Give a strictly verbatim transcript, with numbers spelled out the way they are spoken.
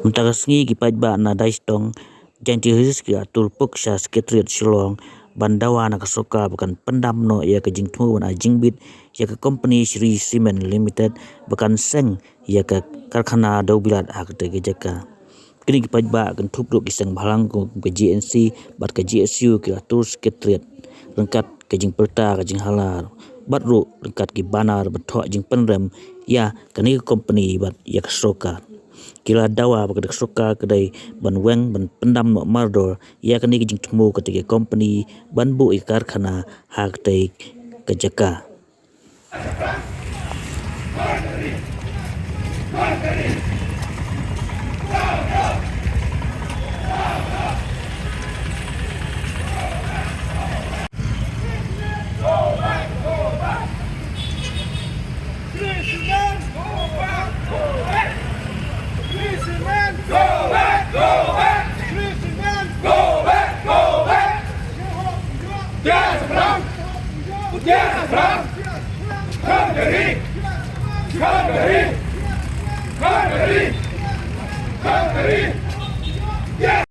Mynta ka sngi ki paidbah na Daistong, Jaintia Hills ki la tur puk sha Secretariat Shillong ban dawa na ka sorkar ba kan pyndam noh ïa ka jingthmu ban ai jingbit ïa ka kompani Shree Cement Limited ba kan seng ïa ka karkhana dewbilat ha katei ka jaka. Kine ki paidbah kynthup ruh ki seng bhalang kum ka G N C bad ka G S U ki la tur Secretariat ryngkat ka jingpyrta ka jinghala bad ruh ryngkat ki banner ba thoh jingpynrem ïa kane ka kompani bad ïa ka sorkar. Ki la dawa ba ka sorkar ka dei ban weng ban pyndam noh mardor ïa kane ka jingthmu katei ka kompani ban buh ïa ka karkhana ha katei ka jaka.